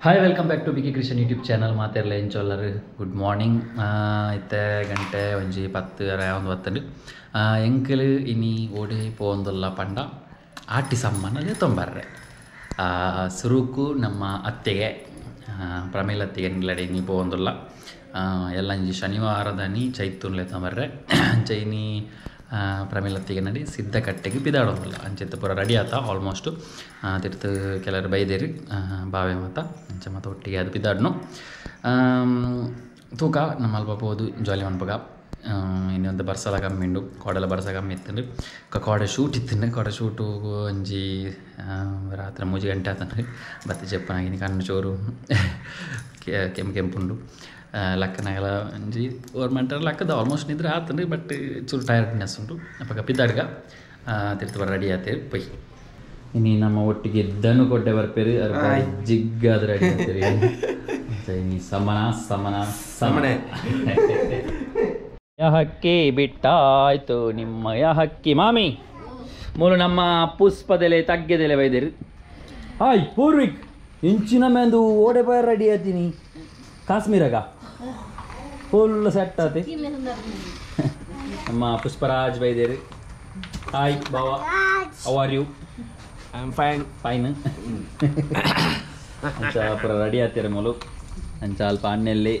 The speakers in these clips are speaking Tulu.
Hi welcome back to BK Krishan YouTube channel. ಮಾತೆರ್ಲ ಎಂಚೊಲ್ಲರು good morning. ಇತ್ತೆ ಗಂಟೆ ಒಂಜಿ 10 ಒಂದು ಬತ್ತಂಡು. ಎಂಕಲ್ ಇನಿ ಓಡೆ ಪೋಂದುಲ್ಲ ಪಂಡ ಆಟಿ ಸಮ್ಮನಲ್ಲಿ ತೊಂಬರ್ರೆ. ಸುರುಕು ನಮ್ಮ ಅತ್ತೆಗೆ ಪ್ರಮೇಲ ಅತ್ತಿಗೆ ನಿಲ್ಲಡೆ ಇನಿ ಪೋಂದುಲ್ಲ. ಎಲ್ಲಂಜಿ ಶನಿವಾರದನಿ ಚೈತುನ್ಲೆ ತೊಂಬರ್ರೆ. ಅಂಚೆ ಇನಿ ಪ್ರಮೇಲತ್ತಿಗೆ ನಡಿ ಸಿದ್ಧಕಟ್ಟೆಗೆ ಪಿದಾಡೋದಿಲ್ಲ. ಅಂಚೆತ್ತು ಪೂರ ರೆಡಿ ಆತ ಆಲ್ಮೋಸ್ಟು. ತಿರ್ತು ಕೆಲವರು ಬೈದೇರಿ ಬಾವೆ ಮಾತ ಅಂಚೆ ಮಾತ ಒಟ್ಟಿಗೆ ಅದು ಪಿದಾಡ್ನು. ತೂಕ ನಮ್ಮ ಅಲ್ಪ ಪೋದು ಜಾಲಿ ಮನ್ಪಗ. ಇನ್ನೊಂದು ಬರ್ಸಲ ಕಮ್ಮಿ ಉಂಡು, ಕೋಡೆಲ ಬರ್ಸ ಕಮ್ಮಿ ಇತ್ತಂಡು. ಕೋಡೆ ಶೂಟ್ ಇತ್ತಂಡು. ಕೋಡೆ ಶೂಟು ಒಂಜಿ ರಾತ್ರಿ 3 ಗಂಟೆ ಆತಂಡು. ಬತ್ತೆ ಚೆಪ್ಪನಾಗಿನಿ ಕಣ್ಣು ಚೋರು ಕೆಂಪು ಕೆಂಪುಂಡು. ಲಕ್ಕನಾಗಲ ಒಂಜಿ ಓರ್ಮೆಂಟರ್ ಲಕ್ಕದ ಆಲ್ಮೋಸ್ಟ್ ನಿದ್ರೆ ಆತಂಡು. ಬಟ್ ಚೂರು ಟೈರ್ಡ್ನೆಸ್ ಉಂಟು. ಅಪ್ಪಗ ಪಿದಾಡ್ಗ ತಿರ್ತು ಬರ ರೆಡಿ ಆತೇರಿ ಪೊಯ್. ಇನಿ ನಮ್ಮ ಒಟ್ಟಿಗೆ ದನು ಕೊಟ್ಟೆ ಬರ್ಪೇರಿ ಜಿಗ್ಗಾದ ರೆಡಿ ಆತೇರಿ. ಇನಿ ಸಮನ ಸಮನ ಸಮನೆ ಹಕ್ಕಿ ಬಿಟ್ಟಾಯ್ತು ನಿಮ್ಮಯ ಹಕ್ಕಿ ಮಾಮಿ. ಮೂಲು ನಮ್ಮ ಪುಷ್ಪದೆಲೆ ತಗ್ಗೆದೆಲೆ ಬೈದೇರಿ. ಹಾಯ್ ಪೂರ್ವಿಕ್ ಇಂಚಿನ ಮೇಂದು ಓಡೆ ಬಾಯ್ ರೆಡಿ ಆತೀನಿ. ಕಾಶ್ಮೀರಾಗ ಫುಲ್ ಸೆಟ್ ಆತಿ. ನಮ್ಮ ಪುಷ್ಪರಾಜ್ ಬೈದೇರಿ. ಹಾಯ್ ಬಾವಾ, how are you? I am fine. Fine. ಅಂಚ ಪೂರ ರೆಡಿ ಆತೀರಿ ಮೂಲು. ಅಂಚ ಅಲ್ಪ ಅಣ್ಣೆಲ್ಲಿ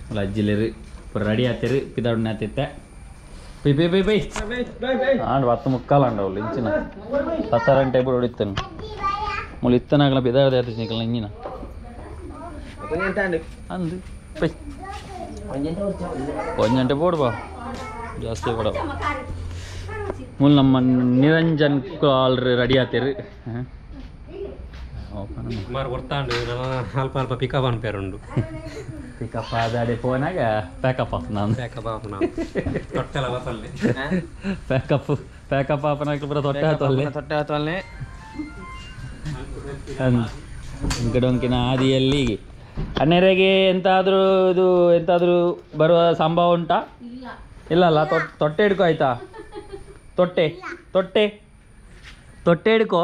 ಮೂಲ ಅಜ್ಜಿಲೇರಿ ಪೂರ ರೆಡಿ ಆತೀರಿ. ಪಿದಾಡುನ ಆತಿತ್ತೆ. ಪಿ ಪಿ ಪಿ ಪಿ ಆಂಡ್ 10:45 ಅಂಡವಳು ಇಂಚಿನ 10 ಗಂಟೆ ಬಿಡು ಹೊಡಿತಾನೆ ಮೂಲು. ಇತ್ತನಾಗಲ ಪಿದಾಡದೆ ಆತಿ ನಿಕಲ್ನ ಇಂಜಿನ ಅಂದು ಪೈ ಒಂಜಂಟೆ ಬೋಡ್ಬಾ ಜಾಸ್ತಿ ಕೊಡ. ಮೂಲ ನಮ್ಮ ನಿರಂಜನ್ ಕಾಲ್ ರೆಡಿ ಆತೀರಿ. ಸುಮಾರು ಕೊಡ್ತಾಂಡು ಅಲ್ಪ ಅಲ್ಪ ಪಿಕಪ್ ಅನ್ಪೇರುಂಡು. ಪಿಕಪ್ ಆದಾಡೆ ಫೋನಾಗ ಪ್ಯಾಕಪ್ ಆಫ್ ನಾನು ಪ್ಯಾಕಪ್ ಆಫ್ ನಾನು ತೊಟ್ಟೆಲ ಬಸಲ್ಲಿ ಪ್ಯಾಕಪ್ ಪ್ಯಾಕಪ್ ಆಫ್ ಪೂರ ತೊಟ್ಟೆ ಆತಲ್ಲೇ ತೊಟ್ಟೆ ಆತಲ್ಲೇ. ಇಂಕಡೊಂಕಿನ ಆದಿಯಲ್ಲಿ ಅಣ್ಣರಿಗೆ ಎಂತಾದರೂ ಇದು ಎಂತಾದರೂ ಬರುವ ಸಂಭವ ಉಂಟಾ? ಇಲ್ಲ ಅಲ್ಲ. ತೊಟ್ಟೆ ಹಿಡ್ಕೊ ಆಯ್ತಾ? ತೊಟ್ಟೆ ತೊಟ್ಟೆ ತೊಟ್ಟೆ ಹಿಡ್ಕೊ.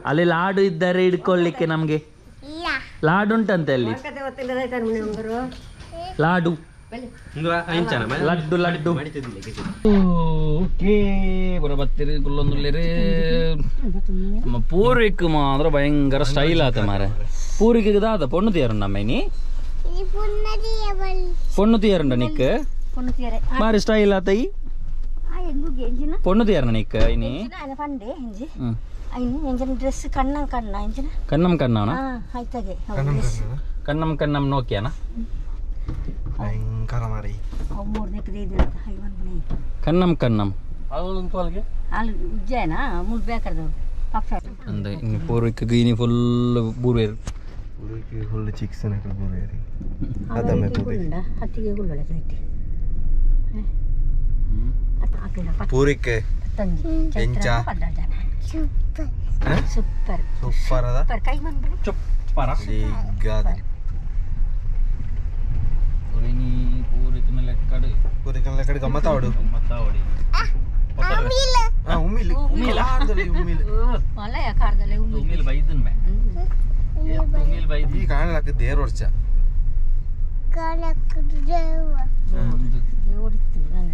ಅಲ್ಲಿ ಲಾಡು ಇದ್ದರೆ ಹಿಡ್ಕೊಳ್ಳಿಕ್ಕೆ ನಮಗೆ ಲಾಡು ಉಂಟಂತೆ ಅಲ್ಲಿ. ಲಾಡು ಲಡ್ಡು ಲಡ್ಡು. ಓಕೆ ಬರ ಬತ್ತೀರಿ ಗುಲ್ಲೊಂದುಲ್ಲೇರಿ. ನಮ್ಮ ಪೂರ್ವಿಕ್ ಮಾತ್ರ ಭಯಂಕರ ಸ್ಟೈಲ್ ಆತ ಮಾರೆ. ಪೂರ್ವಿಕ್ ದಾದ ಪೊಣ್ಣು ತೀರುಂಡ ಅಮ್ಮ? ಪೊಣ್ಣು ತೀರುಂಡ ನಿಕ್ ಮಾರಿ ಸ್ಟೈಲ್ ಆತ. ಈ ಪೊಣ್ಣು ತೀರಣ ನಿಕ್ ಇನಿ ಕಣ್ಣಂ ಕಣ್ಣವನ ಕಣ್ಣಂ ಕಣ್ಣಂ ನೋಕಿಯಾನ ಕಣ್ಣಂ ಕಣ್ಣಂ ಪೂರ್ವಿಕ್ ಇನಿ ಫುಲ್ ಬೂರ್ವೇರು. ಫುಲ್ ಚಿಕ್ಸ್ ಬೂರ್ವೇರು. ಪೂರಿಕ್ ಎಂಚ ಸೂಪರ್ ಸೂಪರ್ ಅದ ಚುಪ್ಪರ ಜಿಗ್ಗಾದ. ಇನಿ ಪೂರಿಕ್ನ ಲೆಕ್ಕಡು ಪೂರಿಕ್ನ ಲೆಕ್ಕಡು ಗಮ್ಮತ್ತಾವಡು ಗಮ್ಮತ್ತಾವಡಿ. ಆ ಉಮ್ಮಿಲ್ ಉಮ್ಮಿಲ್ ಆರ್ದಲೆ ಉಮ್ಮಿಲ್ ಮಲಯ ಕಾರ್ದಲೆ ಉಮ್ಮಿಲ್ ಉಮ್ಮಿಲ್ ಬೈದನ್ ಮೆ ಉಮ್ಮಿಲ್ ಬೈದ ಈ ಕಾಣಲಕ್ಕ there ವರ್ಷ ಕಾಣಲಕ್ಕ ದೇವ ದೇವಡಿತ್ತು ನಾನು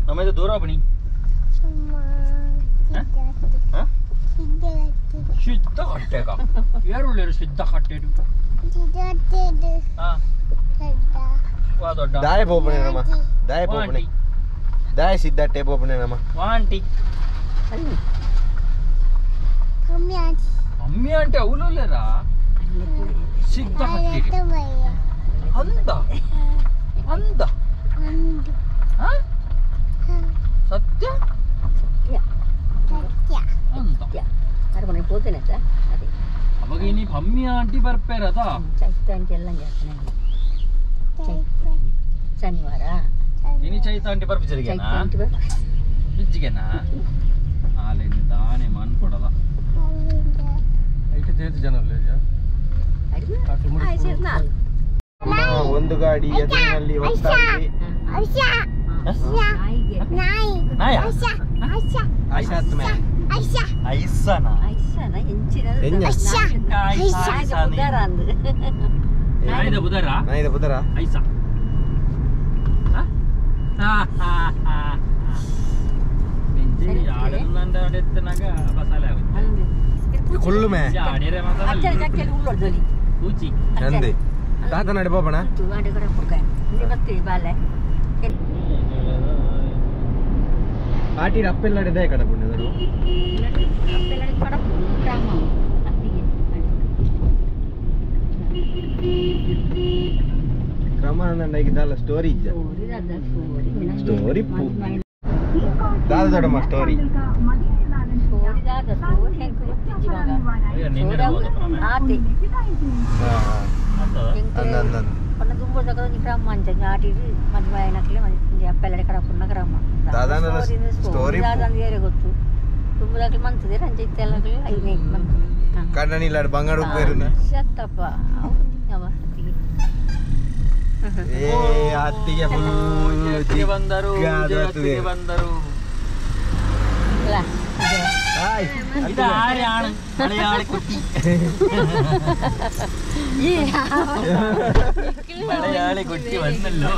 ನಮ್ಮ ಇದು ದೂರ ಬನ್ನಿ. ಸಿದ್ಧ ಕಟ್ಟೆಗ ಯಾರು ಸಿದ್ಧ ಕಟ್ಟೆಡು ದಾಯ ಪೋಪಣೆ ನಮ್ಮ ದಾಯ ಪೋಪಣೆ ದಾಯ ಸಿದ್ಧಟ್ಟೆ ಪೋಪಣೆ ನಮ್ಮ ವಾಂಟಿ ಅಮ್ಮಿ ಆಂಟಿ ಅವಲುಲ್ಲೇರಾ ಸಿದ್ಧ ಕಟ್ಟೆಡು ಅಂದ ಅಂದ ಸತ್ಯ ಅವಾಗ ಇನಿ ಪಮ್ಮಿ ಆಂಟಿ ಬರ್ಪೇರದ ಚೈತ ಆಂಟಿ ಎಲ್ಲ ಶನಿವಾರ ಇನಿ ಚೈತ ಆಂಟಿ ಬರ್ಪಿಜರಿಗೆನಾ ಬಿಜ್ಜಿಗೆನಾ ಆಲೆನಿ ದಾನೆ ಮನ್ ಕೊಡದ ಐತೆ ತೇಜ್ ಜನ ಒಂದು ಗಾಡಿ ಎದುರಿನಲ್ಲಿ ಹೋಗ್ತಾ ಇದೆ. ನಾಯಿ ಆಶಾತ್ಮೆ ಐಸನಾ ಐಸನ ಎಂಚಿನ ಐಸ ಬುಧಾರ ಅಂದು ನಾಯಿದ ಬುಧಾರ ನಾಯಿದ ಬುಧಾರ ಐಸ ಕುಳ್ಳುಮೆ ನಂದಿ ತಾತ ನಡೆ ಪಾಪಣ ಆಟಿ ಅಪ್ಪೆಲ್ಲ ನಡೆ ಕಡಪುಂಡು ಕ್ರಮ ಅಂದಂಡ ಸ್ಟೋರಿ ಸ್ಟೋರಿ ದಾದ ದೊಡ್ಡಮ್ಮ ಸ್ಟೋರಿ ಬಂಗಾರ ಬಂದರು ಬಂದರು മലയാളി കുട്ടി വന്നല്ലോ.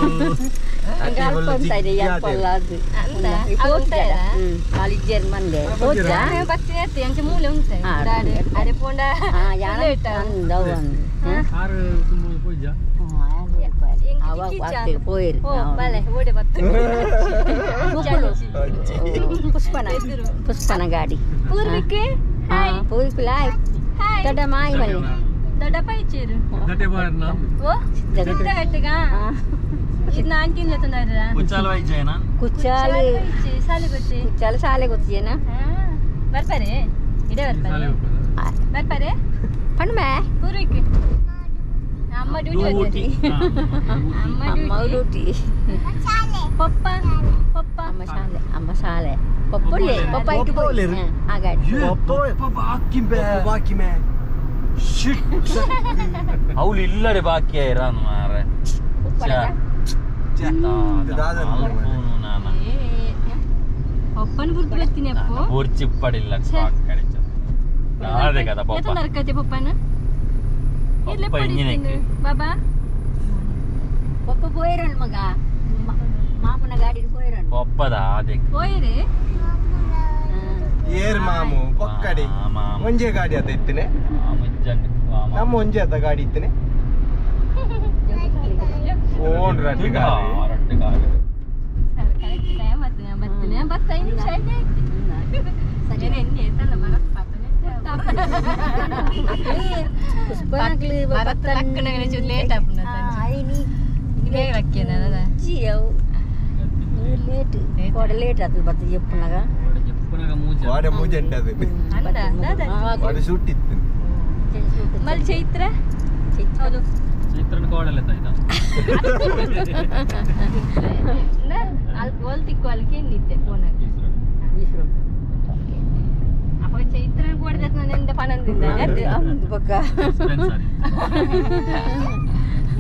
ಪುಷ್ಪನ ಗಾಡಿ ಪೂರ್ವಿಕ್ ದೊಡ್ಡ ಮಾಯಿ ಮನೆ ದೊಡ್ಡಪ್ಪ ಇಚ್ಚಿರು ಕುಚ್ಚಾಲು ಕುಚ್ಚಾಲು ಶಾಲೆ ಗೊತ್ತಿಯೇನ ಬರ್ತಾರೆ ಇಡೇ ಬರ್ತಾರೆ ಬರ್ತಾರೆ ಪಣ್ಮೆ ಪೂರ್ವಿಕ್ ಅಮ್ಮ ಡ್ಯೂಟಿ ಅಮ್ಮ ಡ್ಯೂಟಿ ಪಪ್ಪ ಪಪ್ಪ ಅಮ್ಮ ಶಾಲೆ ಅಮ್ಮ ಶಾಲೆ ಪಪ್ಪುಲ್ಲೆ ಪಪ್ಪ ಇಟ್ಟು ಪೋಲಿ ಹಾಗಾಗಿ ಪಪ್ಪ ಬಾಕಿ ಬೇ ಬಾಕಿ ಮೇ ಶಿಟ್ ಅವಳು ಇಲ್ಲರೆ ಬಾಕಿ ಇರಾನ್ ಮಾರೆ ಪಪ್ಪನ ಬುರ್ದು ಬರ್ತೀನಿ ಅಪ್ಪು ಬುರ್ಚಿ ಪಡಿಲ್ಲ ಅದೇ ಕದ ಪಪ್ಪ ನರಕತೆ ಪಪ್ಪನ ಇರ್ಲೆ ಪಡಿಸ್ತೀನಿ ಬಾಬಾ ಪಪ್ಪ ಪೋಯಿರನ್ ಮಗ ಮಾಮನ ಗಾಡಿ ಪೋಯಿರನ್ ಪಪ್ಪದ ಅದೇ ಪೋಯಿರಿ ಏರ್ ಮಾಮು ಪಕ್ಕಡಿ ಒಂಜೆ ಗಾಡಿ ಅದ ಇತ್ತನೆ ನಮ್ಮ ಒಂಜೆ ಅದ ಗಾಡಿ ಇತ್ತನೆ ಓನ್ ರಡ್ಡು ಗಾಡಿ ರಡ್ಡು ಗಾಡಿ ಸರ್ ಕರೆಕ್ಟ್ ಟೈಮ್ ಆಯ್ತು ನಾನು ಬರ್ತೀನಿ ಬಸ್ 5 ನಿಮಿಷ ಆಯ್ತು ಸರಿ ಎಣ್ಣೆ ಆಯ್ತಲ್ಲ ಮರತ್ ಪಾಪನೆ ಪುಷ್ಪನಾಗ್ಲಿ ಮರತ್ ಲಕ್ಕಣಗನೆ ಚೂರು ಲೇಟ್ ಆಪುನ ಐನಿ ಬೇಗ ಲಕ್ಕೇನ ಜಿಯವು ಲೇಟ್ ಕೋಡ ಲೇಟ್ ಆತು ಬತ್ತ ಜೆಪ್ಪುನಗ ಕೋಡ ಮೂಜೆಂಟ ಅದು ಕೋಡ ಶೂಟ್ ಇತ್ತು ಮಲ್ ಚೈತ್ರ ಹೌದು ಚೈತ್ರನ ಕೋಡಲ್ಲ ತಾಯ್ದ ಅಲ್ಲಿ ಗೋಲ್ ತಿಕ್ಕು ಅಲ್ಲಿಗೆ ನಿದ್ದೆ ಫೋನಾಗ ಅಪ್ಪ ಚೈತ್ರನ ಕೋಡದ ನನ್ನಿಂದ ಪನಂದಿಂದ ಅಂದು ಪಕ್ಕ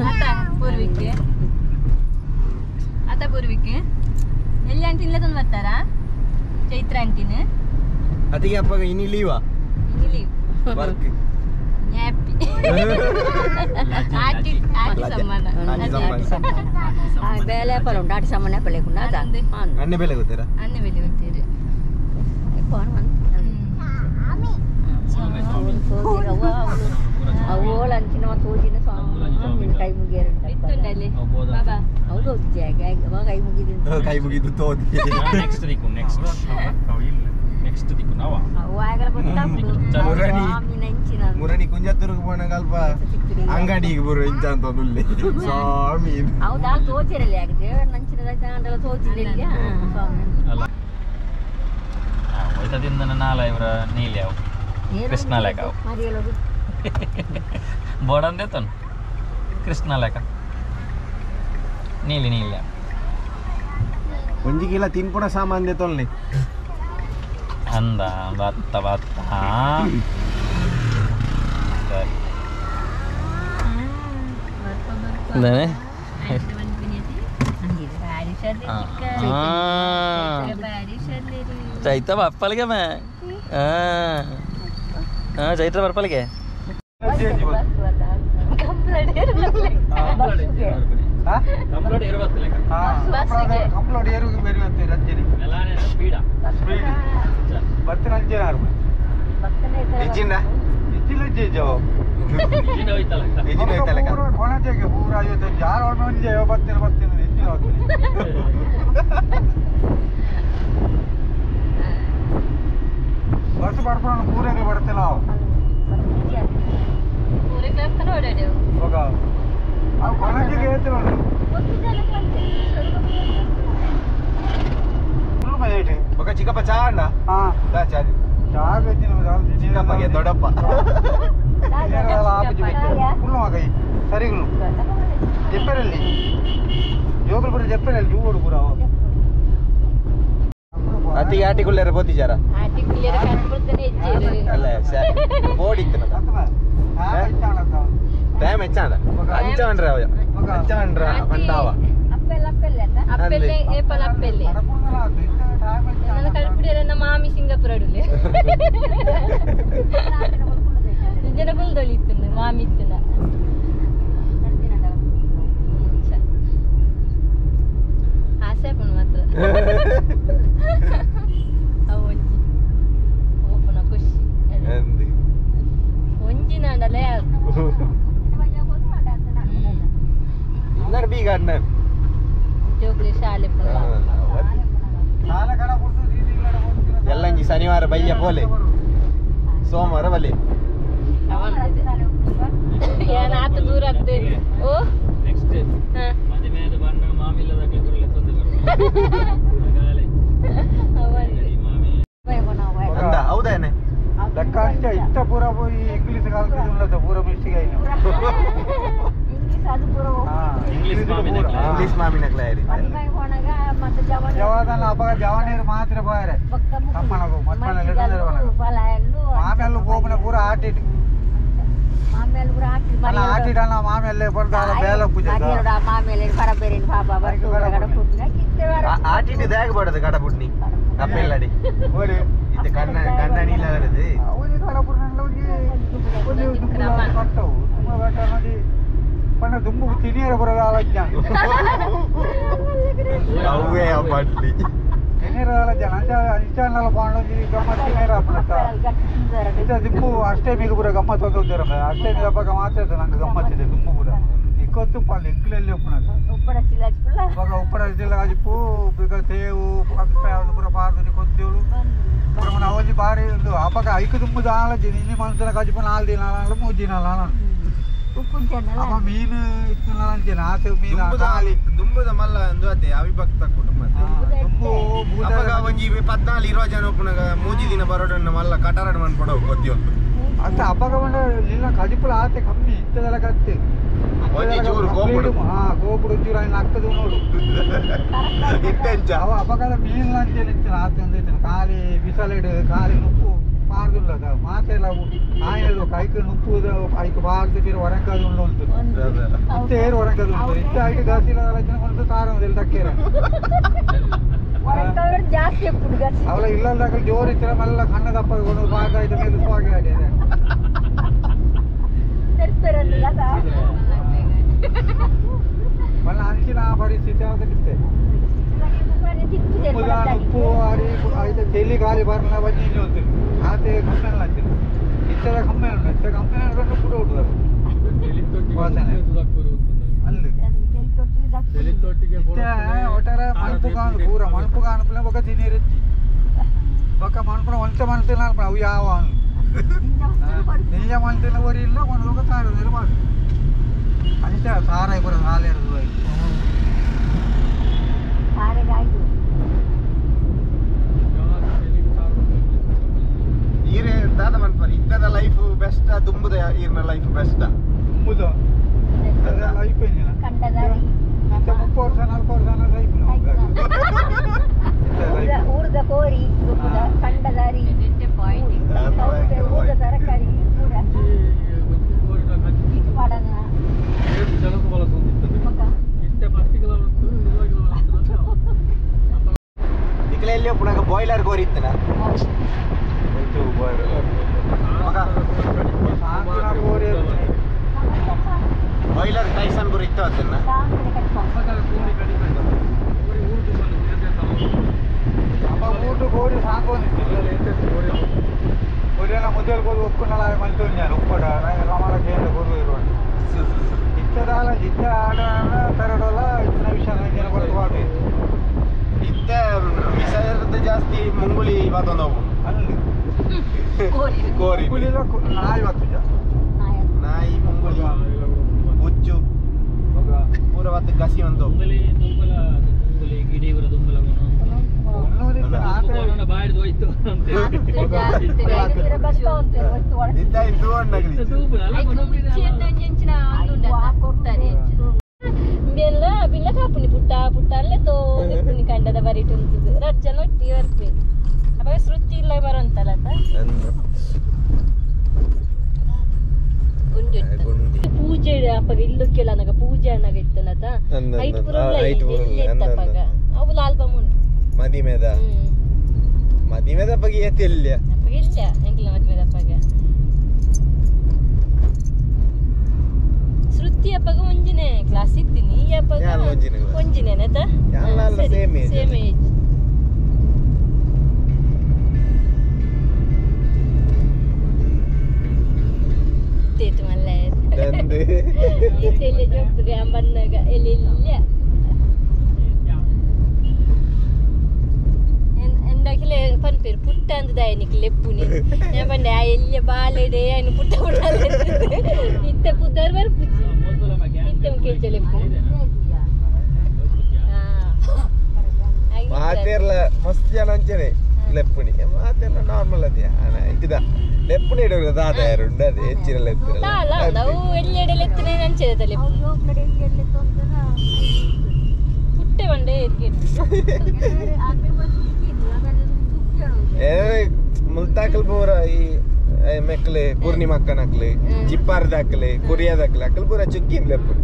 ಆತ ಪೂರ್ವಿಕ್ಕೆ ಆತ ಪೂರ್ವಿಕ್ಕೆ ಎಲ್ಲಿ ಆಂಟಿ ಇಲ್ಲ ತಂದು ಬರ್ತಾರಾ ಚೈತ್ರ ಆಂಟಿನ ಅದಕ್ಕೆ ಅಪ್ಪ ಇನಿ ಲೀವಾ ಇನಿ ಲೀವ್ ವರ್ಕ್ ಹ್ಯಾಪಿ ಆಟಿ ಆಟಿ ಸಮಾನ ಆಟಿ ಸಮಾನ ಬೇಲೆ ಪಲ ಉಂಟು ಆಟಿ ಸಾಮಾನ ಪಲೆ ಅದ ಅಣ್ಣೆ ಬೆಲೆ ಗೊತ್ತೀರಾ ಅಣ್ಣೆ ಬೆಲೆ ಗೊತ್ತೀರಿ ಅವಳು ಅಂಚಿನ ತೋಜಿನ ಸ್ವಾಮಿ ಕೈ ಮುಗಿಯರು ಬಾಬಾ ಹೌದು ಕೈ ಮುಗಿದು ಕೈ ಮುಗಿದು ತೋದಿ ನೆಕ್ಸ್ಟ್ ದಿಕ್ಕು ನೆಕ್ಸ್ಟ್ ನೆಕ್ಸ್ಟ್ ದಿಕ್ಕು ನಾವ ಮುರಣಿ ಕುಂಜತ್ತೂರಿಗೆ ಪೋನಾಗ ಅಲ್ಪ ಅಂಗಡಿಗೆ ಬರು ಇಂಚ ಅಂತ ಒಂದು ಸ್ವಾಮಿ ಹೌದಾ ತೋಚಿರಲಿ ಆಗಿದೆ ನಂಚಿನ ತೋಚಿಲ್ಲ ಸ್ವಾಮಿ ಅಲ್ಲ ಹೋಯ್ತದಿಂದ ನಾಲ ಇವರ ನೀಲಿ ಅವು ಕೃಷ್ಣ ಲೇಖ ಅವು ಬೋರ್ಡ್ ತನು ಕೃಷ್ಣ ಲೇಖ ನೀಲಿ ನೀಲಿ ಒಂಜಿ ಕಿಲ ತಿನ್ಪುಣ ಸಾಮಾನ್ ತೊಲ್ನಿ ಅಂದ ಬತ್ತ ಬತ್ತ ಸರಿ ಚೈತ ಬಪ್ಪಲಿಗೆ ಮೇ ಹಾಂ ಹಾಂ ಚೈತ್ರ ಬರ್ಪಲ್ಗೆ ಬಸ್ ಬರ್ಕೊಂಡು ಪೂರೈಕೆ ಬರ್ತಿಲ್ಲ ಚಿಕ್ಕಪ್ಪ ಚಾ ಅಣ್ಣ ಚಿಕ್ಕಪ್ಪಗೆ ದೊಡ್ಡಪ್ಪ ಸರಿಗಳು ಜಪ್ಪರಲ್ಲಿ ಜೋಗಲ್ಪುರ ಜಪ್ಪರಲ್ಲಿ ಜೂಗೋಡು ಪೂರ ಅತಿ ಆಟಿಗುಳ್ಳರ ಬೋತಿಜಾರ ಅಲ್ಲ ಬೋಡಿತ್ತು ಟೈಮ್ ಹೆಚ್ಚಾಂಡ ಅಂಚ ಅವ ಅಂಚ ಪಂಡಾವ ಅಪ್ಪೆಲ್ಲೆ ಏಪಲ್ ಅಪ್ಪೆಲ್ಲೆ ನನ್ನ ಕಡ್ಪಿಡಿಯರ ಮಾಮಿ ಸಿಂಗಾಪುರ ಅಡುಲೆ ನಿಜನ ಕುಲ್ದೊಳಿ ಇತ್ತು ಮಾಮಿ ಇತ್ತು ಆಸೆ ಆಪುಂಡು ಮಾತ್ರ ಅವು ಒಂಜಿ ಓಪುನ ಖುಷಿ ಒಂಜಿ ನಾಂಡಲೇ ಇನ್ನರ್ ಬೀಗ ಅಣ್ಣ ಜೋಕ್ಲೆ ಶಾಲೆ ಎಲ್ಲಂಜಿ ಶನಿವಾರ ಬಯ್ಯ ಪೋಲೆ ಸೋಮವಾರ ಬಲೆ ಏನಾತ ದೂರ ಆಗ್ತದೆ ಓ ನೆಕ್ಸ್ಟ್ ಮದುವೆಯಾದ ಬಣ್ಣ ಮಾಮಿಲ್ಲದ ಅಂದ ಹೌದೇನೆ ಲೆಕ್ಕ ಅಂಚ ಇತ್ತ ಪೂರ ಪೋಯಿ ಇಂಗ್ಲೀಷ್ ಕಾಲದ ಪೂರ ಮಿಸ್ಟೇಕ್ ಆಯ್ತು ಇಂಗ್ಲೀಷ್ ಮಾಮಿನ ಕ್ಲಾರಿ ಜವಾದಲ್ಲ ಅಪಗ ಜವಾನೀರು ಮಾತ್ರ ಪೋಯರೆ ತಮ್ಮನಗು ಮತ್ತನ ಮಾಮೆಲ್ಲು ಪೋಪನ ಪೂರ ಆಟಿಟ್ಟು ಅಲ್ಲ ಆಟಿಡಲ್ಲ ಮಾಮೆಲ್ಲೆ ಬಂದಾಲ ಬೇಲ ಪೂಜೆ ಆಟಿಟ್ಟು ದಾಗ ಬಡದು ಕಡಬುಡ್ನಿ ಕಪ್ಪೆಲ್ಲಡಿ ಇತ್ತೆ ಕಣ್ಣ ಕಣ್ಣ ನೀಲದು ಒಂಜಿ ಕಡಬುಡ್ನಲ್ಲ ಒಂಜಿ ಒಂಜಿ ಕಟ್ಟವು ತುಂಬ ಕಟ್ಟ ನೋಡಿ ಪಂಡ ದುಂಬು ತಿನಿಯರ ಬರೋದ ಆಲೋಚನೆ ಅವೇ ಬಡ್ಲಿ ತಿನಿಯರ ಆಲೋಚನೆ ಅಂಚ ಅಂಚಾನಲ್ಲ ಪಾಂಡ ಒಂಜಿ ಗಮ್ಮತ್ ತಿನಿಯರ ಅಪ್ಪನತ್ತ ಇತ್ತ ದಿಂಬು ಅಷ್ಟೇ ಪೂರ ಗಮ್ಮತ್ ಒಂದು ಅಷ್ಟೇ ಹಬ್ಬ ಮಾತ್ರ ನಂಗೆ ಗಮ್ಮತ್ತಿದೆ ದುಂಬು ಪೂರ ಇಕ್ಕೊತ್ತು ಪಾಲ್ ಎಂಕ್ಲೆಲ್ಲಿ ಉಪ್ಪುನಗ ಇವಾಗ ಉಪ್ಪಡ ಜಿಲ್ಲ ಅಜಿಪ್ಪು ಬೇಗ ತೇವು ಪೂರ ಪಾರ್ದು ಕೊತ್ತೇಳು ಪೂರ మన ಅವಜಿ ಬಾರಿ ಉಂಡು ಅಪಗ ಐಕು ದುಂಬು ದಾಲಜಿ ನಿನ್ನೆ ಮನ್ಸನ ಕಜಿಪು ನಾಲ್ ದಿನ ಮೂರು ದಿನ ಅಪ್ಪ ಮೀನು ಇತ್ತು ಅಂಚೆನ ಆತು ಮೀನು ಖಾಲಿ ದುಂಬುದ ಮಲ್ಲ ಅಂದು ಅದೇ ಅವಿಭಕ್ತ ಕುಟುಂಬ ದುಂಬು ಅಪಗ ಒಂಜಿ 14 20 ಜನ ಉಪ್ಪುನಗ ಮೂಜಿ ದಿನ ಬರೋಡನ್ನ ಮಲ್ಲ ಕಟಾರಡ್ ಮನ್ಪಡವು ಗೊತ್ತಿಯೊಂದು ಅಂತ ಅಪಗ ಬಂಡ ನಿನ್ನ ಕಜಿಪುಲ ಆತೆ ಕಮ್ಮಿ ಇತ್ತದೆಲ್ಲ ಕತ್ತೆ ಒಂಜಿ ಚೂರು ಕೋಪುಡು ಹಾ ಕೋಪುಡು ಚೂರು ఆయన ಅಕ್ಕದು ನೋಡು ಇಟ್ಟೆಂಚ ಅವ ಅಪಗದ ಮೀನು ಅಂಚೆನೆ ಇತ್ತು ಆತೆ ಒಂದು ಇತ್ತು ಖಾಲಿ ಬಿಸಲಿಡು ಖಾಲಿ ನುಪ್ಪು ಪಾರ್ದುಲ್ಲ ಮಾತೆಲ್ಲ ఆయన ಕೈಕ್ ನುಪ್ಪು ಐಕ್ ಪಾರ್ದು ತೀರ ಹೊರಂಕದು ಉಂಡು ಉಂಟು ಇತ್ತೆ ಏರು ಹೊರಂಕದು ಉಂಟು ಇತ್ತೆ ಐಕ್ ಗಾಸಿಲ ಕೊಂದು ತಾರ ಒಂದು ತಕ್ಕೇರ ಜಾಸ್ತಿ ಅವಳ ಇಲ್ಲದ ಜೋರು ಇತ್ತರ ಮಲ್ಲ ಕಣ್ಣ ದಪ್ಪ ಕೊಂಡು ಪಾರ್ದ ಐತೆ ಮೇಲೆ ಸ್ವಾಗಿ ಆಡಿದೆ ಮಲ್ಲ ಅಂಚಿನ ಪರಿಸ್ಥಿತಿ ಯಾವ್ದಕ್ಕಿತ್ತೆ ಉಪ್ಪು ಆಡಿ ಐತೆ ಚೆಲ್ಲಿ ಖಾಲಿ ಬರ್ಲ ಬನ್ನಿ ಉಂಟು ಆತೆ ಕಮ್ಮೆಲ್ಲ ಅಂಚಿನ ಇತ್ತರ ಕಮ್ಮಿ ಉಂಟು ಇತ್ತ ಕಮ್ಮಿ ಕೂಡ ಉಂಟು ವಾಸನೆ ಅಲ್ಲಿ ಒಟ್ಟಾರೆ ಮಣಪು ಕಾಣು ಪೂರ ಮಣಪು ಕಾಣುಪುಲ ಬೊಕ್ಕ ತಿನೀರಿಜ್ಜಿ ಬೊಕ್ಕ ಮಣಪುನ ಒಂಚ ಮಣ್ತಿನ ಅವು ಯಾವ ನಿಜ ಮಣ್ತಿನ ಒರಿ ಇಲ್ಲ ಒಂದು ಬೊಕ್ಕ ತಾರ ಮಾಡು ಅಂಚ ಸಾರ ಪೂರ ಸಾಲೇರದು ಈರೇ ದಾದ ಮನ್ಪರ್ ಇದ್ದದ ಲೈಫ್ ಬೆಸ್ಟ್ ದುಂಬುದ ಈರ್ನ ಲೈಫ್ ಬೆಸ್ಟ್ ದುಂಬುದ ಲೈಫ್ ಏನಿಲ್ಲ 30 ವರ್ಷ 40 ವರ್ಷ ಲೈಫ್ ಊರ್ದ ಕೋರಿ ಕಂಡದಾರಿ ಊರ್ದ ತರಕಾರಿ ನಿಖಲೆಲ್ಲಿ ಪುನಃ ಬಾಯ್ಲರ್ ಕೋರಿ ಇತ್ತನ ಬಾಯ್ಲರ್ ಟೈಸನ್ ಪೂರ ಇತ್ತು ಅದನ್ನ ಊಟ ಕೋರಿ ಸಾಕೊಂದು ಒರಿಯಲ್ಲ ಮೊದಲು ಕೋರಿ ಒಕ್ಕುನಲ್ಲ ಮಂತೂರು ನಾನು ಉಪ್ಪಡ ರಮಾಲ ಕೇಂದ್ರ ಕೋರು ಇರುವ ಇತ್ತದಾಲ ಇತ್ತ ಆಡ ತರಡೋಲ್ಲ ಇತ್ತಿನ ವಿಷಯ ನಂಗೆ ಕೊರತು ಪಾಡು ಇತ್ತ ವಿಷಯದ ಜಾಸ್ತಿ ಮುಂಗುಳಿ ಬಾತೊಂದು ಹೋಗು ಅಲ್ಲಿ ಕೋರಿ ಮುಂಗುಳಿಲ ನಾಯಿ ಬರ್ತುಜ ನಾಯಿ ಮುಂಗುಳಿ ಉಜ್ಜು ಪೂರ ಬಾತು ಗಸಿ ಒಂದು ಗಿಡಿ ದುಂಬಲ ಬಿಲ್ಲ ಕಾಪುನಿ ಪುಟ್ಟ ಪುಟ್ಟ ಅಲ್ಲೇ ತೋಪುನಿ ಕಂಡದ ಬರಿಟು ಉಂಟು ರಡ್ ಜನ ಒಟ್ಟಿಗೆ ಬರ್ಬೇಕು ಅವಾಗ ಶ್ರುತಿ ಇಲ್ಲ ಬರುವಂತಲ್ಲ ಪೂಜೆ ಅಪ್ಪಗ ಇಲ್ಲಕ್ಕೆಲ್ಲ ಅನ್ನಾಗ ಪೂಜೆ ಅನ್ನಾಗ ಇತ್ತನತ ಐಟ್ ಪೂರ ಇತ್ತಪ್ಪಾಗ ಅವು ಆಲ್ಬಮ್ ಉಂಟು ಮದಿಮೆದ ಮದಿಮೆದ ಬಗ್ಗೆ ಏತಿಲ್ಲ ಇಲ್ಲ ಎಂಕಿಲ್ಲ ಮದಿಮೆದ ಅಪ್ಪಗ ಶ್ರುತಿ ಅಪ್ಪಗ ಒಂಜಿನೇ ಕ್ಲಾಸ್ ಇತ್ತೀನಿ ಈ ಅಪ್ಪಗ ಒಂಜಿನೇ ಸೇಮ್ ಏಜ್ ಮಲ್ಲ ಬಂದಾಗ ಎಲ್ಲಿ ಎಂದಾಕಿಲೆ ಪನ್ಪೇರು ಪುಟ್ಟ ಅಂದ ದಾಯನಿಕ್ ಲೆಪ್ಪುನಿ ഞാൻ ಪಂಡೆ ಆ ಎಲ್ಲಿಯ ಬಾಲೆಡೆ ఆయన ಪುಟ್ಟ ಪುಟ್ಟ ಇತ್ತೆ ಪುದ್ದಾರ್ ಬರ್ಪುಜಿ ಇತ್ತೆ ಮುಖೇಲ್ಚ ಲೆಪ್ಪು ಮಾತೇರ್ಲ ಮಸ್ತ್ ಜನ ಅಂಚನೆ ಲೆಪ್ಪುನಿ ಮಾತೆಲ್ಲ ನಾರ್ಮಲ್ ಅದೇ ಇದ ಲೆಪ್ಪುನಿ ಇಡೋದು ದಾದ ಯಾರು ಉಂಡು ಅದೇ ಹೆಚ್ಚಿನ ಲೆತ್ತಿರಲ್ಲ ಅವು ಎಲ್ಲೆಡೆ ಲೆತ್ತನೆ ಅಂಚೆ ಲೆಪ್ಪು ಪುಟ್ಟೆ ಬಂಡೆ ಮುಲ್ತಾಕಲ್ ಪೂರ ಈ ಮೆಕ್ಲೆ ಪೂರ್ಣಿಮಕ್ಕನಕ್ಲೆ ಜಿಪ್ಪಾರ್ದಾಕ್ಲೆ ಕುರಿಯಾದಾಕ್ಲೆ ಅಕ್ಕಲ್ ಪೂರ ಚುಕ್ಕಿನ್ ಲೆಪ್ಪುನಿ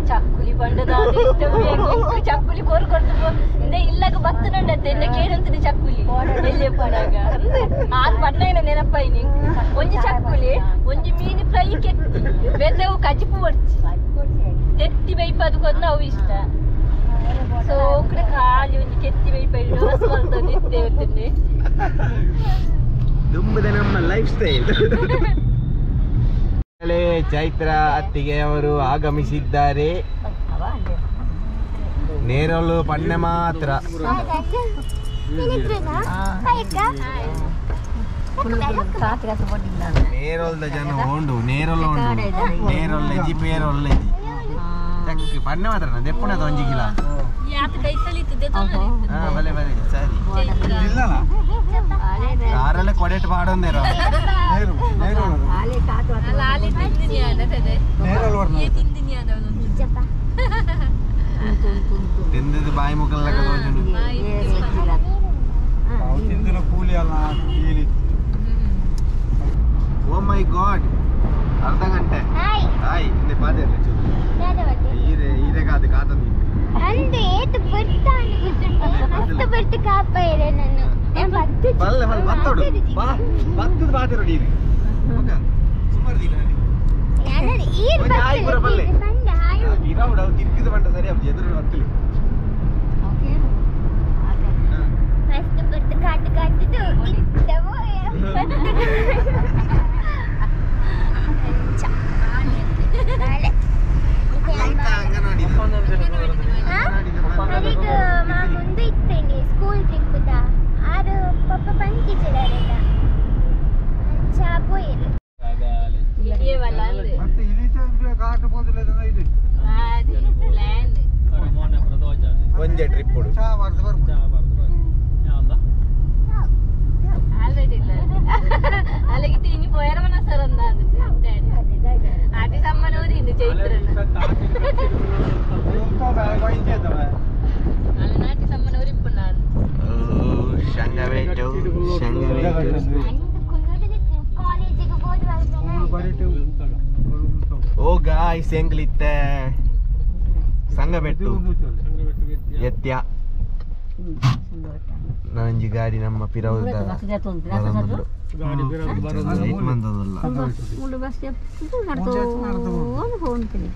ಚಕ್ಕುಲಿ ಬಂಡದ ಚಕ್ಕುಲಿ ಕೋರ್ ಕೊಡ್ತು ಇಲ್ಲಾಗ ಬತ್ತನುಂಡತ್ತೆ ಎನ್ನ ಕೇಳಂತೀನಿ ಚಕ್ಕುಲಿ ಎಲ್ಲಿಯಪ್ಪನಾಗ ಆರು ಬಣ್ಣ ನೆನಪಾಯಿನಿ ಒಂಜಿ ಚಕ್ಕುಲಿ ಒಂಜಿ ಮೀನು ಫ್ರೈ ಕೆತ್ತಿ ಬೆಂದವು ಕಜಿಪು ಒಡ್ಚಿ ತೆತ್ತಿ ಬೈಪದು ಕೊನ್ನ ಅವು ಇಷ್ಟ ಸೋಕಡೆ ಖಾಲಿ ಒಂಜಿ ಕೆತ್ತಿ ಬೈಪ ನಿತ್ತೆ ಹೊತ್ತಿನಿ ದುಂಬುದ ನಮ್ಮ ಲೈಫ್ ಸ್ಟೈಲ್. ಚೈತ್ರ ಅತ್ತಿಗೆ ಅವರು ಆಗಮಿಸಿದ್ದಾರೆ. ನೇರಳು ಪಣ್ಣೆ ಮಾತ್ರ. ನೇರೊಲ್ದ ಜನ ಓಂಡು ನೇರೊಲ್ಲ ಉಂಡು ನೇರೊಲ್ಲೆಜಿ ಪೇರೊಲ್ಲೆಜಿ ಪಣ್ಣೆ ಮಾತ್ರ ದೆಪ್ಪುನದ ಒಂಜಿ ಕಿಲ. ಬಲೆ ಬಲೆ ಸರಿ ಕಾರಲ್ಲೇ ಕೊಡೆಟ್ ಪಾಡೊಂದೇರೋ ತಿಂದದ್ದು ಬಾಯಿ ಮುಖಲ್ಲ ಕೂಲಿ ಅಲ್ಲ. ಓ ಮೈ ಗಾಡ್, ಅರ್ಧ ಗಂಟೆ ಹಾಯ್ ಹಿಂದೆ ಪಾದೆ ಹೀರೆ ಕಾದು ಕಾತಂದು ಬಲ್ಲೆ ಬಲ್ಲೆ ಬತ್ತೋಡು ಬತ್ತದ ಬಾತಿರೋಡು ನೀರು ಸುಮಾರು ದಿನ ಪೂರ ಬಲ್ಲೆ ಇರಾವುಡು ಅವು ತಿರ್ಗಿದ ಬಂಟ ಸರಿ ಅವು ಎದುರು ಬತ್ತಲಿ ಮುಂದೆ ಇತ್ತೇನೆ ಸ್ಕೂಲ್ ಟ್ರಿಪ್ ಆರು ಪಪ್ಪ ಪಂಚಿಚಿಡಾರೆಲ್ಲ ಚಾಪು ಒಂದೇ ಟ್ರಿಪ್ ಅಲ್ಲಿಗೆ ಇನಿ ಪೋಯರ ಸರ್ ಅಂದ ಆಟಿ ಸಮ್ಮನ ಊರಿಂದು ಚೈತ್ರನ ಅಲ್ಲ ನಾಟಿ ಸಮ್ಮನ ಊರಿಪ್ಪು ನಾನು ಓ ಗಾಯ್ಸ್ ಎಂಗ್ಲಿತ್ತೆ ಸಂಗಬೆಟ್ಟು ಎತ್ಯ ನನಂಜಿ ಗಾಡಿ ನಮ್ಮ ಪಿರವುದ ಬರೊಂದುಂಡು. ಲೇಟ್ ಮಂತೊಂದುಲ್ಲ. ಮುಳ್ಳು ಬಸ್ ನಡ್ದು ಹೋಗ್ತೀನಿ.